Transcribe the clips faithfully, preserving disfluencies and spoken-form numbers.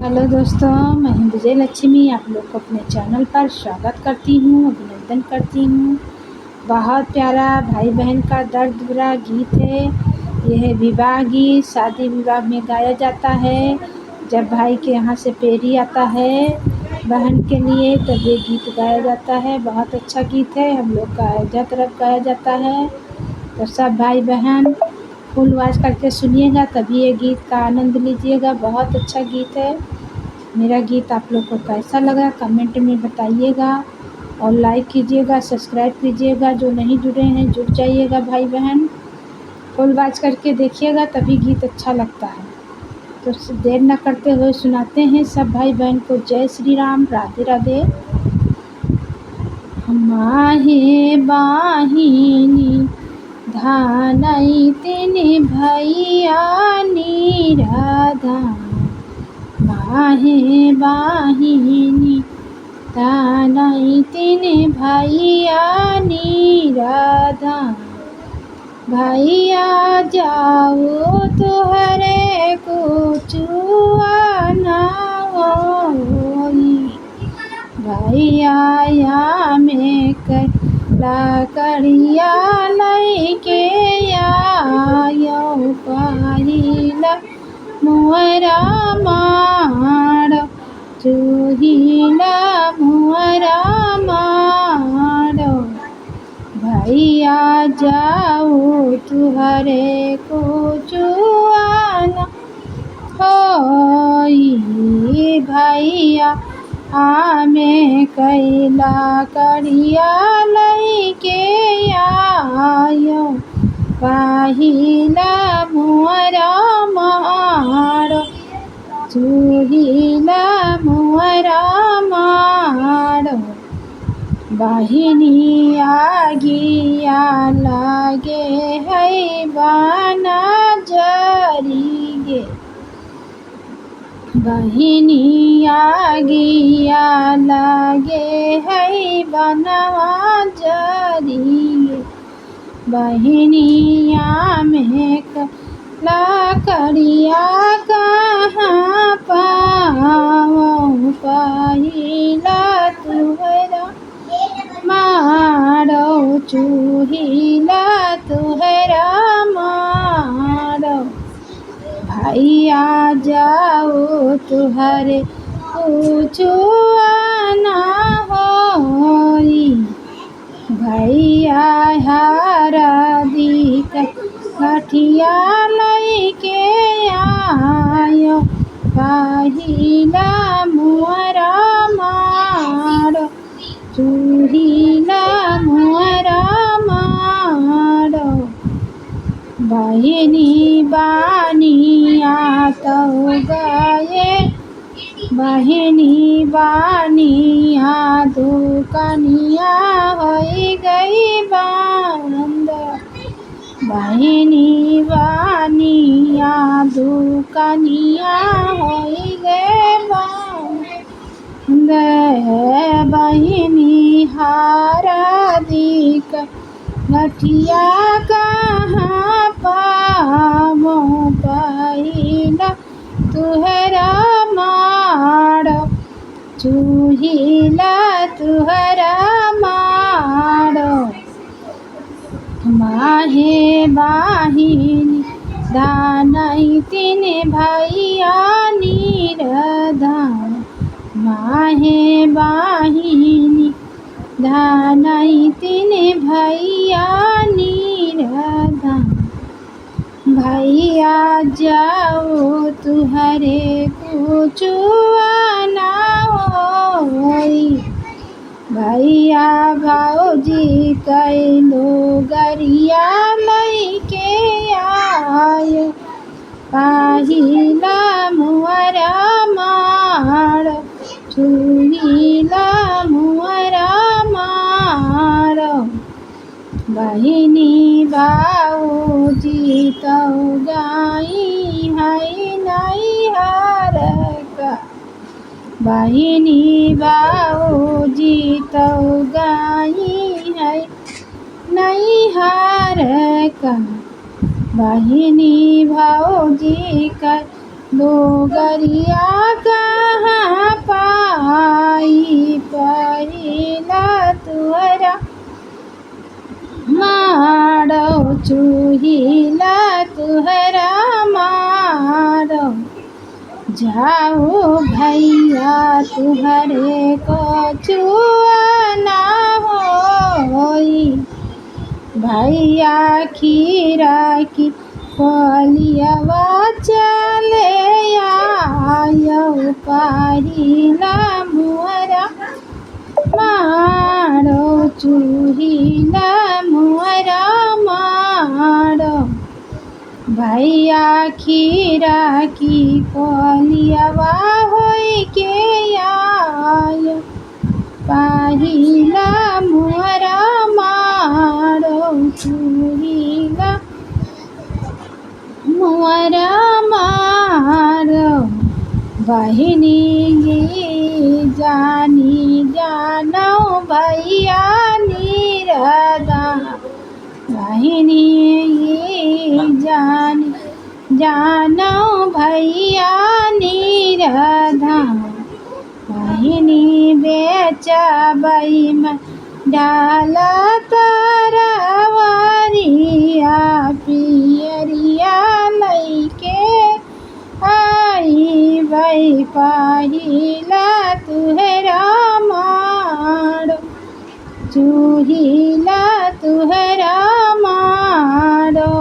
हेलो दोस्तों, मैं हूँ विजय लक्ष्मी, आप लोग को अपने चैनल पर स्वागत करती हूँ, अभिनंदन करती हूँ। बहुत प्यारा भाई बहन का दर्द भरा गीत है। यह विवाह गीत शादी विवाह में गाया जाता है। जब भाई के यहाँ से पेरी आता है बहन के लिए, तब ये गीत गाया जाता है। बहुत अच्छा गीत है, हम लोग का अयोध्या तरफ गाया जाता है। तो सब भाई बहन फुल वॉच करके सुनिएगा, तभी ये गीत का आनंद लीजिएगा। बहुत अच्छा गीत है। मेरा गीत आप लोग को कैसा लगा, कमेंट में बताइएगा और लाइक कीजिएगा, सब्सक्राइब कीजिएगा। जो नहीं जुड़े हैं, जुड़ जाइएगा भाई बहन। फुल वॉच करके देखिएगा, तभी गीत अच्छा लगता है। तो देर न करते हुए सुनाते हैं सब भाई बहन को जय श्री राम, राधे राधे। माहे बाहिनी धानैतिन भैया निराधान। माहे बाहिनी धानैतिन भैया निराधान। भैया जाओ तुहरे कुछुआ ना होई। भैया या में के लकड़िया लैके आयो पहिला मुहरा मारो, चूहिला मुहरा मारो। भैया जाओ तुहरे कुछुआ ना होई। भैया या में के लकड़िया लैके आयो पहिला मुहरा मारो, चूहिला मुहरा मारो। बहिनी आगिया लागे है बना जरी गे। बहिनी आगिया लागे है बनवा जरी गे। बहिनी या में के लकड़िया कहाँ पावो पहिला तुहरा मारो, चूहिला तुहरा मारो। भैया जाओ तुहरे कुछुआ ना होई। भैया हरदी के गठिया लैके आयो पहिला मुहरा मारो, चूहिला मुहरा मारो। बहिनी बानिया तौ गए, बहिनी बानिया दुकनिया होई गई बंद। बहिनी बानिया दुकनिया होई गए बंद। बहिनी हरदी के गठिया कहाँ पावो पहिला तुहरा मारो, चूहिला तुहरा मारो। माहे बाहिनी धानैतिन भैया निरधान। माहे बाहिनी धानैतिन भैया निरधान। भैया जाओ तुहरे कुछुआ ना होई। भैया भौजी कइलो गरिया लइके आयो। पहिला मुहरा मारो, चुहिला मुहरा मारो। बहिनी बाउजी तौ गाई है नैहर का। बहिनी बाउजी तौ गाई है नैहर का। बहिनी भौजी का डोगरिया का चूहिला तुहरा मारो। जाओ भैया तुहरे कछुआ ना होई, भैया खीरा की कोलियवा चले आयो। पाहिला मुहरा मारो, चूहिला मुहरा मारो, भैया खीरा की कोलियवा होई के आयो। पाहिला मुहरा मारो, चूहिला मुहरा मारो। बहिनी जानी जानो भैया निरदा, बहिनी जानी जानो भैया निरदा। बहिनी बेचबई मैं डाला तरवरिया, पियरिया लइके आइबई। पाहिला तुहरा मारो, चूहिला तुहरा मारो।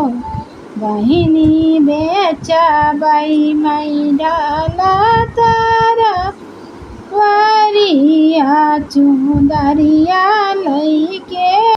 बहिनी बेचबई मैं डाला तरवरिया, चुंदरिया लइके